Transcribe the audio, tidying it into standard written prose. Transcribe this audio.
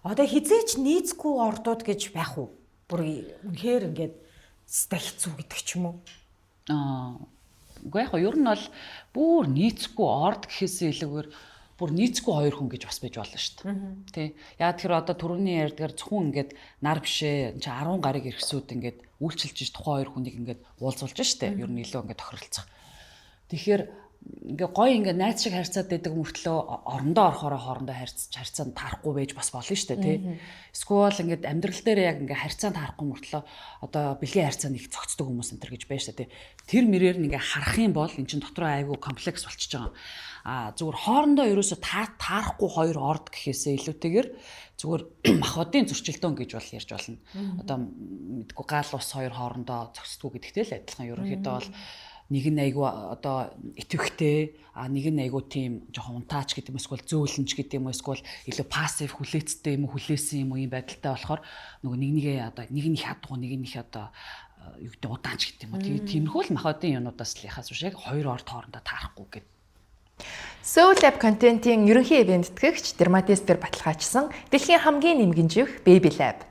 Одоо хэзээ ч нийцэхгүй ордууд гэж байх уу? Бүр үнэхээр ингээд ста хэцүү гэдэг ч юм уу? Үгүй яг ер нь бол бүр нийцэхгүй орд гэхээсээ илүүгээр бүр нийцэхгүй хоёр хүн гэж бас байж болно шүү дээ. Тэ. Яг тэр одоо түрүүний ярьдгаар зөвхөн ингээд нар бишээ чи 10 гарыг эргэсүүд ингээд үйлчилж тухайн хоёр хүнийг ингээд уулзуулж штэ. Ер нь илүү ингээд тохиролцох. Тэгэхээр ингээ гоё ингээ найз шиг харьцаад байдаг мөртлөө орондоо орохороо хоорондоо харьцаж харьцаанд таарахгүй байж бас болно шүү дээ, тий. Эсвэл ингээд амьдрал дээр яг ингээ харьцаанд таарахгүй мөртлөө одоо бэлгийн харьцаанд их зохицдог хүмүүс энэ төр гэж байж шүү дээ, тий. Тэр мөрээр нь ингээ харах юм бол эн чин дотроо айгүй комплекс болчихж байгаа. А зүгээр хоорондоо ерөөсө таарахгүй хоёр орд гэхээсээ илүүтэйгээр зүгээр махбодын зөрчилдөөн гэж бол ярьж болно. Одоо мэдгүй гал ус хоёр хоорондоо зохицдгүй гэдэгтэй л адилхан ерөнхийдөө бол нэг нь айгүй одоо итэвхтэй, а нэг нь айгүй тийм жоохон унтаач гэдэг юм эсвэл зөөлөнч гэдэг юм эсвэл илүү passive, хүлээцтэй юм уу, хүлээсэн юм уу, ийм байдалтай болохоор нөгөө нэг нэгээ одоо нэг нь их хадгүй, нэг нь их одоо юу гэдэг удаанч гэдэг юм уу. Тэгээ тиймэрхүү л махбодын юмнуудаас л яхаас биш яг хоёр орд хоорондоо таарахгүй гэдэг. Soul Lab контентын ерөнхий ивээн тэтгэгч Dermatest-ээр баталгаажсан дэлхийн хамгийн нэмгэн живх Baby Lab.